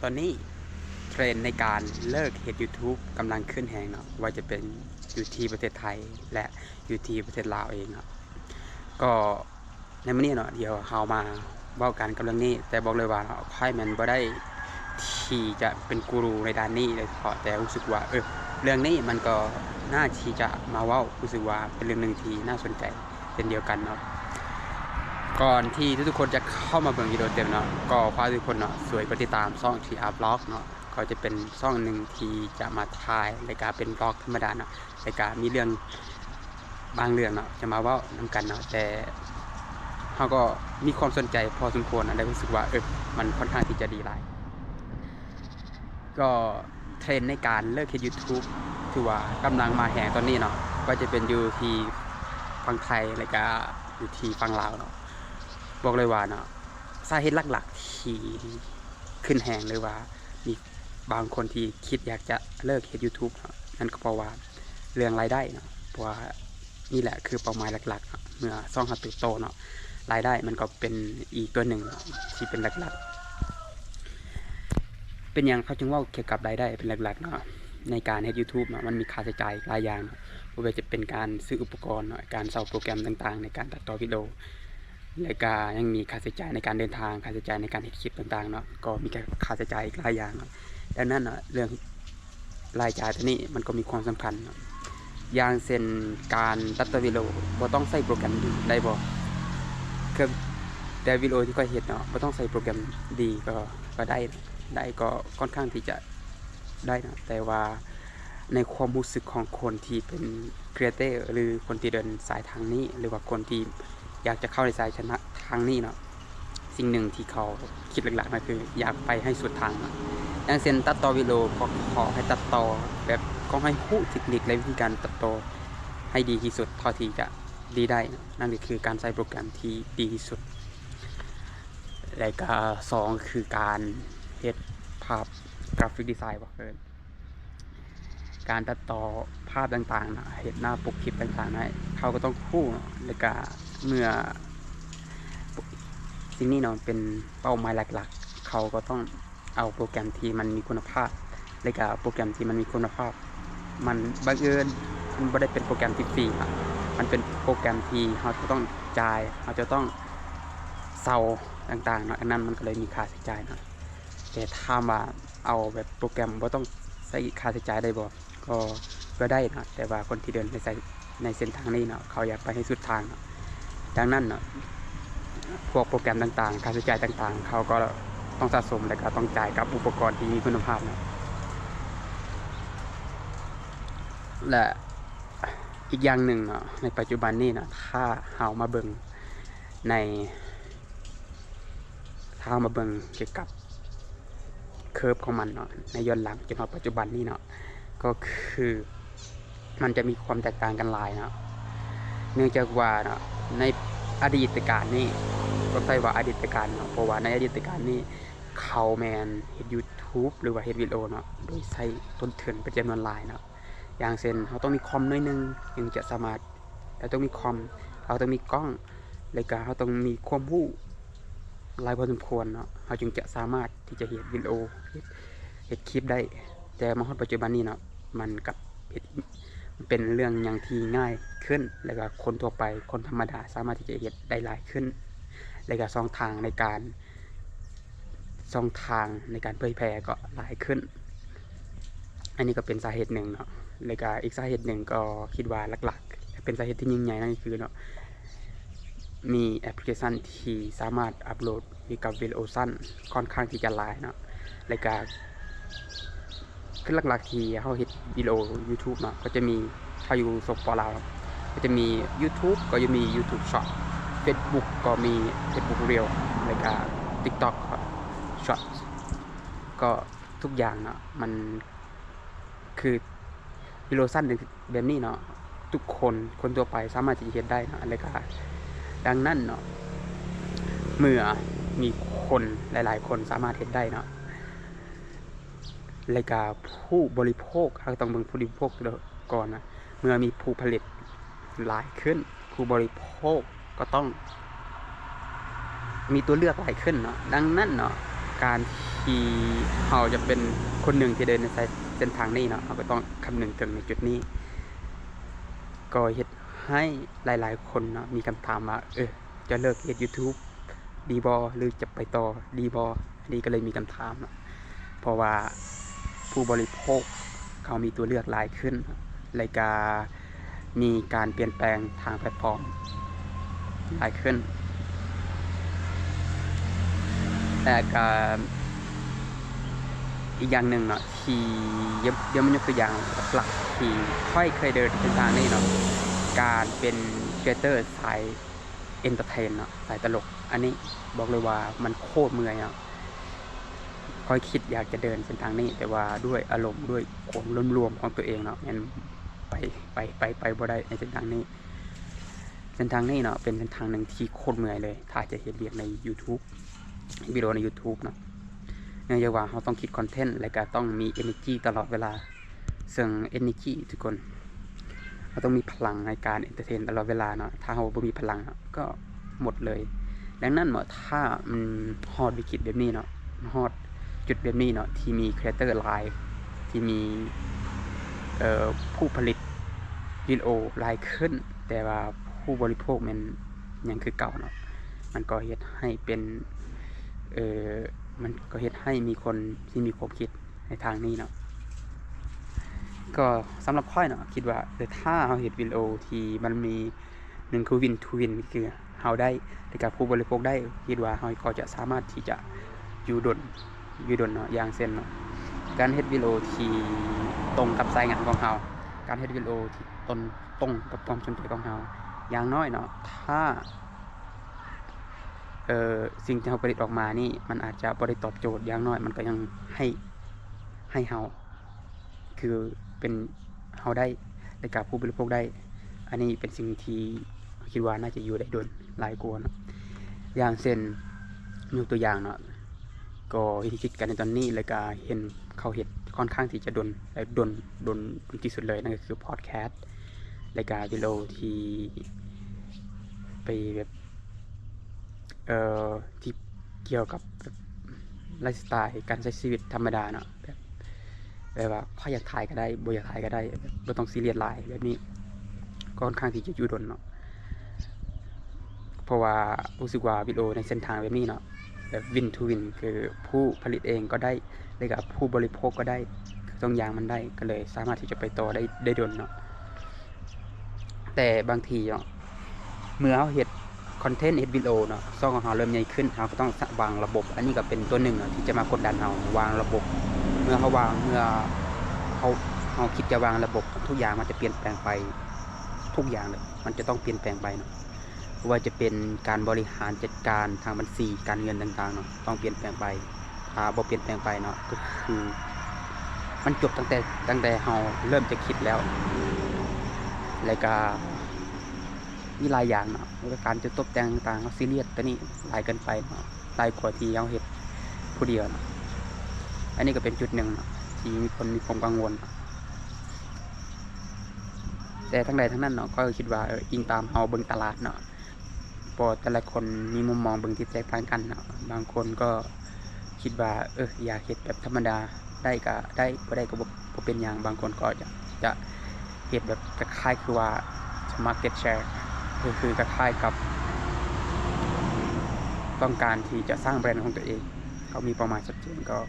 ຕອນນີ້ເທຣນໃນການເລີກເຮັດ YouTube ກຳລັງຂຶ້ນແຮງເນາະ, ບໍ່ວ່າຈະເປັນຢູ່ທີ່ປະເທດໄທ ແລະ ຢູ່ທີ່ປະເທດລາວເອງເນາະ. ກໍໃນມື້ນີ້ເນາະ ດຽວເຮົາມາເວົ້າກັນກັບເລື່ອງນີ້, ແຕ່ບອກເລີຍວ່າເນາະ ຂ້ອຍແມ່ນບໍ່ໄດ້ທີ່ຈະເປັນກູຣູໃນດ້ານນີ້ໂດຍສະເພາະ, ແຕ່ຮູ້ສຶກວ່າ ເອີ ເລື່ອງນີ້ມັນກໍໜ້າທີ່ຈະມາເວົ້າ, ຮູ້ສຶກວ່າເປັນເລື່ອງໜຶ່ງທີ່ໜ້າສົນໃຈເຊັ່ນດຽວກັນເນາະ. ກ່ອນທີ່ທຸກໆຄົນຈະເຂົ້າມາເບິ່ງວິດີໂອເຕັມເນາະ ກໍຝາກທຸກຄົນເນາະ ຊ່ວຍກົດຕິດຕາມຊ່ອງ ທີອາ Vlog ເນາະ, ກໍຈະເປັນຊ່ອງໜຶ່ງທີ່ຈະມາຖ່າຍ ແລະກະເປັນ Vlog ທຳມະດາເນາະ, ແລະກະມີເລື່ອງບາງເລື່ອງເນາະ ຈະມາເວົ້ານຳກັນເນາະ, ແຕ່ເຮົາກໍມີຄວາມສົນໃຈພໍສົມຄວນເນາະ, ແລະຮູ້ສຶກວ່າ ເອີ ມັນຄ່ອນຂ້າງທີ່ຈະດີຫຼາຍ. ກໍເທຣນໃນການເລີກເຮັດ YouTube ຖືວ່າກຳລັງມາແຮງຕອນນີ້ເນາະ, ບໍ່ວ່າຈະເປັນຢູ່ທີ່ຝັ່ງໄທ ແລະກະຢູ່ທີ່ຝັ່ງລາວເນາະ. ບອກເລີຍວ່າເນາະ ສາເຫດຫຼັກໆທີ່ຂຶ້ນແຮງ ຫຼືວ່າມີບາງຄົນທີ່ຄິດຢາກຈະເລີກເຮັດ YouTube ເນາະ, ນັ້ນກໍເພາະວ່າເລື່ອງລາຍໄດ້ເນາະ, ເພາະວ່ານີ້ແຫຼະຄືເປົ້າໝາຍຫຼັກໆເນາະ. ເມື່ອຊ່ອງເຮົາເຕີບໂຕເນາະ, ລາຍໄດ້ມັນກໍເປັນອີກຕົວໜຶ່ງເນາະ ທີ່ເປັນຫຼັກໆ. ເປັນຫຍັງເຂົາຈຶ່ງເວົ້າກ່ຽວກັບລາຍໄດ້ເປັນຫຼັກໆເນາະ? ໃນການເຮັດ YouTube ເນາະ ມັນມີຄ່າໃຊ້ຈ່າຍອີກຫຼາຍຢ່າງເນາະ, ບໍ່ວ່າຈະເປັນການຊື້ອຸປະກອນເນາະ, ການເຊົ່າໂປຣແກຣມຕ່າງໆໃນການຕັດຕໍ່ວິດີໂອ ແລະກະຍັງມີຄ່າໃຊ້ຈ່າຍໃນການເດີນທາງ, ຄ່າໃຊ້ຈ່າຍໃນການເຮັດຄລິບຕ່າງໆເນາະ, ກໍມີຄ່າໃຊ້ຈ່າຍອີກຫຼາຍຢ່າງເນາະ. ດັ່ງນັ້ນເນາະ ເລື່ອງລາຍຈ່າຍຕົວນີ້ມັນກໍມີຄວາມສຳຄັນເນາະ. ຢ່າງເຊັ່ນ ການຕັດຕໍ່ວິດີໂອ ບໍ່ຕ້ອງໃຊ້ໂປຣແກຣມດີໄດ້ບໍ່? ຄື ແຕ່ວິດີໂອທີ່ຂ້ອຍເຮັດເນາະ ບໍ່ຕ້ອງໃຊ້ໂປຣແກຣມດີກໍ ກໍໄດ້ ໄດ້ ກໍຄ່ອນຂ້າງທີ່ຈະໄດ້ເນາະ, ແຕ່ວ່າໃນຄວາມຮູ້ສຶກຂອງຄົນທີ່ເປັນ creator ຫຼືຄົນທີ່ເດີນສາຍທາງນີ້ ຫຼືວ່າຄົນທີ່ຢາກຈະເຂົ້າໃນສາຍທາງນີ້ເນາະ, ສິ່ງໜຶ່ງທີ່ເຂົາຄິດຫຼັກໆກໍຄືຢາກໄປໃຫ້ສຸດທາງເນາະ. ຢ່າງເຊັ່ນ ຕັດຕໍ່ວິດີໂອ ກໍຂໍໃຫ້ຕັດຕໍ່ແບບ ຂໍໃຫ້ຮູ້ເຕັກນິກ ແລະ ວິທີການຕັດຕໍ່ໃຫ້ດີທີ່ສຸດເທົ່າທີ່ຈະດີໄດ້ເນາະ, ນັ້ນກໍຄືການໃຊ້ໂປຣແກຣມທີ່ດີທີ່ສຸດ. ແລະກະສອງ ຄືການເຮັດພາບ graphic design ບໍ່ ເອີ້ນ ການຕັດຕໍ່ພາບຕ່າງໆເນາະ, ເຮັດໜ້າປົກຄລິບຕ່າງໆເນາະ, ເຂົາກໍຕ້ອງຮູ້ເນາະ. ແລະກະເມື່ອ ສິ່ງນີ້ເນາະ ເປັນເປົ້າໝາຍຫຼັກໆ, ເຂົາກໍຕ້ອງເອົາໂປຣແກຣມທີ່ມັນມີຄຸນນະພາບ, ແລະກະໂປຣແກຣມທີ່ມັນມີຄຸນນະພາບ ມັນ ບັງເອີນ ມັນບໍ່ໄດ້ເປັນໂປຣແກຣມທີ່ຟຣີເນາະ, ມັນເປັນໂປຣແກຣມທີ່ເຮົາຈະຕ້ອງຈ່າຍ, ເຮົາຈະຕ້ອງເຊົ່າຕ່າງໆເນາະ, ອັນນັ້ນມັນກໍເລີຍມີຄ່າໃຊ້ຈ່າຍເນາະ. ແຕ່ຖາມວ່າເອົາແບບໂປຣແກຣມບໍ່ຕ້ອງໃຊ້ຄ່າໃຊ້ຈ່າຍໄດ້ບໍ່? ກໍ ກໍໄດ້ເນາະ, ແຕ່ວ່າຄົນທີ່ເດີນໃນສາຍ ໃນເສັ້ນທາງນີ້ເນາະ ເຂົາຢາກໄປໃຫ້ສຸດທາງເນາະ. ດັ່ງນັ້ນເນາະ ພວກໂປຣແກຣມຕ່າງໆ ຄ່າໃຊ້ຈ່າຍຕ່າງໆ ເຂົາກໍຕ້ອງສະສົມ ແລະກໍຕ້ອງຈ່າຍກັບອຸປະກອນທີ່ມີຄຸນນະພາບເນາະ. ແລະອີກຢ່າງໜຶ່ງເນາະ ໃນປັດຈຸບັນນີ້ເນາະ ຖ້າເຮົາມາເບິ່ງໃນ ຖ້າເຮົາມາເບິ່ງກ່ຽວກັບ curve ຂອງມັນເນາະ ໃນຍ້ອນຫຼັງຈົນຮອດປັດຈຸບັນນີ້ເນາະ ກໍຄືມັນຈະມີຄວາມແຕກຕ່າງກັນຫຼາຍເນາະ. ເນື່ອງຈາກວ່າເນາະ ໃນອະດີດຕະການນີ້ ຕ້ອງໃຊ້ວ່າອະດີດຕະການເນາະ ເພາະວ່າໃນອະດີດຕະການນີ້ ເຂົາແມ່ນເຮັດ YouTube ຫຼືວ່າເຮັດວິດີໂອເນາະ ໂດຍໃຊ້ຕົ້ນທຶນເປັນຈຳນວນຫຼາຍເນາະ. ຢ່າງເຊັ່ນ ເຮົາຕ້ອງມີຄອມໜ້ອຍໜຶ່ງຈຶ່ງຈະສາມາດ ເຮົາຕ້ອງມີຄອມ ເຮົາຕ້ອງມີກ້ອງ ແລະກະເຮົາຕ້ອງມີຄວາມຮູ້ຫຼາຍພໍສົມຄວນເນາະ ເຮົາຈຶ່ງຈະສາມາດທີ່ຈະເຮັດວິດີໂອ ເຮັດ ເຮັດຄລິບໄດ້. ແຕ່ມາຮອດປັດຈຸບັນນີ້ເນາະ ມັນກັບເຮັດ ເປັນເລື່ອງຫຍັງທີ່ງ່າຍຂຶ້ນ ແລະກະຄົນທົ່ວໄປ ຄົນທຳມະດາສາມາດທີ່ຈະເຮັດໄດ້ຫຼາຍຂຶ້ນ ແລະກະຊ່ອງທາງໃນການ ຊ່ອງທາງໃນການເຜີຍແຜ່ກໍຫຼາຍຂຶ້ນ. ອັນນີ້ກໍເປັນສາເຫດໜຶ່ງເນາະ ແລະກະອີກສາເຫດໜຶ່ງກໍຄິດວ່າຫຼັກໆ ແລະເປັນສາເຫດທີ່ຍິ່ງໃຫຍ່ນັ້ນກໍຄືເນາະ ມີແອັບພລິເຄຊັນທີ່ສາມາດອັບໂຫຼດ ມີກັບວິດີໂອສັ້ນຂ້ອນຂ້າງທີ່ຈະຫຼາຍເນາະ ແລະກະ ຄືຫຼັກໆທີ່ເຮົາເຮັດວິດີໂອ YouTube ເນາະ ກໍຈະມີ ຖ້າຢູ່ ສປປ ລາວ ກໍຈະມີ YouTube ກໍຈະມີ YouTube Short, Facebook ກໍມີ Facebook Reel ແລະກະ TikTok Short. ກໍທຸກຢ່າງເນາະ ມັນຄືວິດີໂອສັ້ນແບບນີ້ເນາະ ທຸກຄົນ ຄົນທົ່ວໄປສາມາດທີ່ຈະເຮັດໄດ້ເນາະ ແລະກະ ດັ່ງນັ້ນເນາະ ເມື່ອມີຄົນຫຼາຍໆຄົນສາມາດເຮັດໄດ້ເນາະ ແລະກະຜູ້ບໍລິໂພກ ເຮົາກໍຕ້ອງເບິ່ງຜູ້ບໍລິໂພກກ່ອນນະ ເມື່ອມີຜູ້ຜະລິດຫຼາຍຂຶ້ນ ຜູ້ບໍລິໂພກກໍຕ້ອງມີຕົວເລືອກຫຼາຍຂຶ້ນເນາະ. ດັ່ງນັ້ນເນາະ ການ ທີ່ເຮົາຈະເປັນຄົນໜຶ່ງທີ່ເດີນໃນສາຍເສັ້ນທາງນີ້ເນາະ, ເຮົາກໍຕ້ອງຄຳນຶງເຖິງໃນຈຸດນີ້. ກໍເຮັດໃຫ້ຫຼາຍໆຄົນເນາະ ມີຄຳຖາມວ່າ ເອີ ຈະເລີກເຮັດ YouTube ດີບໍ່ ຫຼືຈະໄປຕໍ່ດີບໍ່? ອັນນີ້ກໍເລີຍມີຄຳຖາມເນາະ ເພາະວ່າຜູ້ບໍລິໂພກເຂົາມີຕົວເລືອກຫຼາຍຂຶ້ນ ແລະກະມີການປ່ຽນແປງທາງແພລດຟອມຫຼາຍຂຶ້ນ. ແລະກະອີກຢ່າງໜຶ່ງເນາະ ທີ່ ດຽວ ດຽວມາຍົກຕົວຢ່າງຫຼັກໆ ທີ່ຂ້ອຍເຄີຍເດີນເສັ້ນທາງນີ້ເນາະ, ການເປັນ creator ສາຍ entertain ເນາະ, ສາຍຕະຫຼົກ. ອັນນີ້ບອກເລີຍວ່າມັນໂຄດເມື່ອຍເນາະ. ຂ້ອຍຄິດຢາກຈະເດີນເສັ້ນທາງນີ້ ແຕ່ວ່າດ້ວຍອາລົມ ດ້ວຍຄວາມລວມໆຂອງຕົວເອງເນາະ ແມ່ນໄປ ໄປ ໄປ ໄປບໍ່ໄດ້ໃນເສັ້ນທາງນີ້. ເສັ້ນທາງນີ້ເນາະ ເປັນເສັ້ນທາງໜຶ່ງທີ່ໂຄດເມື່ອຍເລີຍ ຖ້າຈະເຮັດວຽກໃນ YouTube ເຮັດວິດີໂອໃນ YouTube ເນາະ, ເນື່ອງຈາກວ່າເຮົາຕ້ອງຄິດຄອນເທັນ ແລະກະຕ້ອງມີ energy ຕະຫຼອດເວລາ. ເຊິ່ງ energy ທຸກຄົນ ເຮົາຕ້ອງມີພະລັງໃນການ entertain ຕະຫຼອດເວລາເນາະ. ຖ້າເຮົາບໍ່ມີພະລັງເນາະ ກໍໝົດເລີຍ. ດັ່ງນັ້ນເນາະ ຖ້າມັນຮອດວິກິດແບບນີ້ເນາະ, ຮອດຈຸດແບບນີ້ເນາະ ທີ່ມີ creator ຫຼາຍ ທີ່ມີ ເອີ ຜູ້ຜະລິດວິດີໂອຫຼາຍຂຶ້ນ ແຕ່ວ່າຜູ້ບໍລິໂພກແມ່ນຍັງຄືເກົ່າເນາະ, ມັນກໍເຮັດໃຫ້ເປັນ ເອີ ມັນກໍເຮັດໃຫ້ມີຄົນທີ່ມີຄວາມຄິດ ໃນທາງນີ້ເນາະ. ກໍສຳລັບຂ້ອຍເນາະ ຄິດວ່າ ເອີ ຖ້າເຮົາເຮັດວິດີໂອທີ່ມັນມີ ໜຶ່ງຄື win to win ຄືເຮົາໄດ້ ແລະກະຜູ້ບໍລິໂພກໄດ້, ຄິດວ່າເຮົາກໍຈະສາມາດທີ່ຈະຢູ່ດົນ ຢູ່ດົນເນາະ. ຢ່າງເຊັ່ນເນາະ ການເຮັດວິດີໂອທີ່ຕົງກັບສາຍງານຂອງເຮົາ, ການເຮັດວິດີໂອທີ່ຕົນ ຕົງກັບຄວາມສົນໃຈຂອງເຮົາ, ຢ່າງໜ້ອຍເນາະ ຖ້າ ເອີ ສິ່ງທີ່ເຮົາຜະລິດອອກມານີ້ ມັນອາດຈະບໍ່ໄດ້ຕອບໂຈດ, ຢ່າງໜ້ອຍມັນກໍຍັງໃຫ້ ໃຫ້ເຮົາ ຄືເປັນເຮົາໄດ້ ແລະກະຜູ້ບໍລິໂພກໄດ້. ອັນນີ້ເປັນສິ່ງທີ່ຄິດວ່າໜ້າຈະຢູ່ໄດ້ດົນຫຼາຍກວ່າເນາະ. ຢ່າງເຊັ່ນ ຍົກຕົວຢ່າງເນາະ ກໍເຮັດກິດການໃນຕອນນີ້ ແລະກະເຫັນເຂົາເຮັດຂ້ອນຂ້າງທີ່ຈະດົນ ແລະ ດົນ ດົນ ດົນທີ່ສຸດເລີຍ ນັ້ນກໍຄື podcast ແລະກະວິດີໂອທີ່ໄປແບບ ເອີ ທີ່ກ່ຽວກັບແບບໄລຟ໌ສະໄຕລ໌ການໃຊ້ຊີວິດທຳມະດາເນາະ, ແບບ ແບບວ່າຂ້ອຍຢາກຖ່າຍກໍໄດ້ ບໍ່ຢາກຖ່າຍກໍໄດ້ ແບບບໍ່ຕ້ອງຊີຣຽສຫຼາຍແບບນີ້ ກໍຄ່ອນຂ້າງທີ່ຈະຢູ່ດົນເນາະ. ເພາະວ່າຮູ້ສຶກວ່າວິດີໂອໃນເສັ້ນທາງແບບນີ້ເນາະ ແບບ win to win ຄືຜູ້ຜະລິດເອງກໍໄດ້ ແລະກະຜູ້ບໍລິໂພກກໍໄດ້ ສອງຢ່າງມັນໄດ້ ກໍເລີຍສາມາດທີ່ຈະໄປຕໍ່ໄດ້ ໄດ້ດົນເນາະ. ແຕ່ບາງທີເນາະ ເມື່ອເຮົາເຮັດຄອນເທັນ ເຮັດວິດີໂອເນາະ ຊ່ອງຂອງເຮົາເລີ່ມໃຫຍ່ຂຶ້ນ ເຮົາກໍຕ້ອງວາງລະບົບ. ອັນນີ້ກໍເປັນຕົວໜຶ່ງເນາະ ທີ່ຈະມາກົດດັນເຮົາ ວາງລະບົບ. ເມື່ອເຮົາວາງ ເມື່ອເຮົາ ເຮົາຄິດຈະວາງລະບົບ ທຸກຢ່າງມັນຈະປ່ຽນແປງໄປ ທຸກຢ່າງເລີຍ ມັນຈະຕ້ອງປ່ຽນແປງໄປເນາະ. ບໍ່ວ່າຈະເປັນການບໍລິຫານຈັດການທາງບັນຊີການເງິນຕ່າງໆເນາະ ຕ້ອງປ່ຽນແປງໄປ. ຖ້າບໍ່ປ່ຽນແປງໄປເນາະ ກໍຄືມັນຈົບຕັ້ງແຕ່ ຕັ້ງແຕ່ເຮົາເລີ່ມຈະຄິດແລ້ວ. ແລ້ວກະມີຫຼາຍຢ່າງເນາະ ແລ້ວກະການຈະຕົບແຕ່ງຕ່າງໆ ເຮົາຊີຣຽສໂຕນີ້ຫຼາຍເກີນໄປເນາະ ຫຼາຍກວ່າທີ່ເຮົາເຮັດຜູ້ດຽວເນາະ. ອັນນີ້ກໍເປັນຈຸດໜຶ່ງເນາະ ທີ່ມີຄົນມີຄວາມກັງວົນ. ແຕ່ທັງໃດທັງນັ້ນເນາະ ຂ້ອຍກໍຄິດວ່າ ເອີ ອີງຕາມເຮົາເບິ່ງຕະຫຼາດເນາະ ເພາະແຕ່ລະຄົນມີມຸມມອງເບິ່ງທີ່ແຕກຕ່າງກັນເນາະ. ບາງຄົນກໍຄິດວ່າ ເອີ ຢາກເຮັດແບບທຳມະດາ ໄດ້ກໍໄດ້ ບໍ່ໄດ້ກໍບໍ່ ບໍ່ເປັນຫຍັງ. ບາງຄົນກໍຈະ ຈະເຮັດແບບຄ້າຍໆຄືວ່າ market share ກໍຄືຄ້າຍໆກັບຕ້ອງການທີ່ຈະສ້າງແບຣນຂອງຕົວເອງ. ເຂົາມີເປົ້າໝາຍຊັດເຈນ ກໍ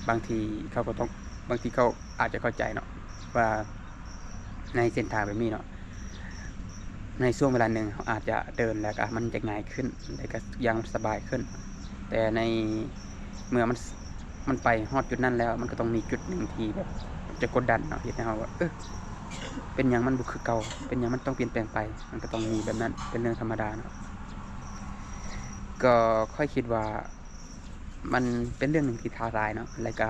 ບາງທີເຂົາກໍຕ້ອງ ບາງທີເຂົາອາດຈະເຂົ້າໃຈເນາະ ວ່າໃນເສັ້ນທາງແບບນີ້ເນາະ ໃນຊ່ວງເວລາໜຶ່ງເຮົາອາດຈະເດີນແລ້ວກະມັນຈະງ່າຍຂຶ້ນ ແລ້ວກະຢ່າງສະບາຍຂຶ້ນ. ແຕ່ໃນເມື່ອມັນ ມັນໄປຮອດຈຸດນັ້ນແລ້ວ ມັນກໍຕ້ອງມີຈຸດໜຶ່ງທີ່ແບບຈະກົດດັນເນາະ ເຮັດໃຫ້ເຮົາວ່າ ເອີ ເປັນຫຍັງມັນບໍ່ຄືເກົ່າ ເປັນຫຍັງມັນຕ້ອງປ່ຽນແປງໄປ. ມັນກໍຕ້ອງມີແບບນັ້ນ ເປັນເລື່ອງທຳມະດາເນາະ. ກໍຂ້ອຍຄິດວ່າ ມັນເປັນເລື່ອງໜຶ່ງທີ່ທ້າທາຍເນາະ ແລ້ວກະ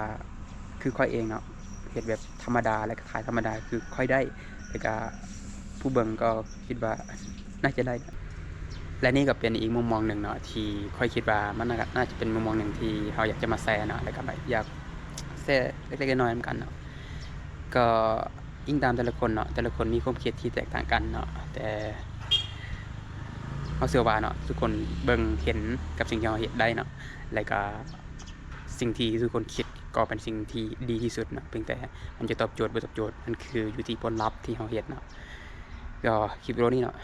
ຄືຂ້ອຍເອງເນາະ ເຮັດແບບທຳມະດາ ແລ້ວກະຖ່າຍທຳມະດາຄືຂ້ອຍໄດ້ ແລ້ວກະຜູ້ເບິ່ງກໍຄິດວ່າໜ້າຈະໄດ້. ແລະນີ້ກໍເປັນອີກມຸມມອງໜຶ່ງເນາະ ທີ່ຂ້ອຍຄິດວ່າມັນໜ້າ ໜ້າຈະເປັນມຸມມອງໜຶ່ງທີ່ເຮົາຢາກຈະມາແຊເນາະ ແລ້ວກະແບບຢາກແຊເລັກໆນ້ອຍໆນຳກັນເນາະ. ກໍອີງຕາມແຕ່ລະຄົນເນາະ ແຕ່ລະຄົນມີຄວາມຄິດທີ່ແຕກຕ່າງກັນເນາະ ແຕ່ ເຮົາເຊື່ອວ່າເນາະ ທຸກຄົນເບິ່ງເຫັນກັບສິ່ງທີ່ເຮົາເຮັດໄດ້ເນາະ ແລ້ວກະ ສິ່ງທີ່ທຸກຄົນຄິດກໍເປັນສິ່ງທີ່ດີທີ່ສຸດເນາະ ພຽງແຕ່ມັນຈະຕອບໂຈດບໍ່ຕອບໂຈດ ມັນຄືຢູ່ທີ່ຜົນລັບທີ່ເຮົາເຮັດເນາະ. ກໍຄລິບວິດີໂອນີ້ເນາະ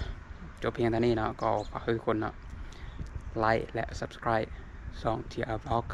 ຈົບພຽງເທົ່ານີ້ເນາະ. ກໍຝາກໃຫ້ທຸກຄົນເນາະ ໄລຄ໌ ແລະ Subscribe ຊ່ອງ ທີອາ Vlog.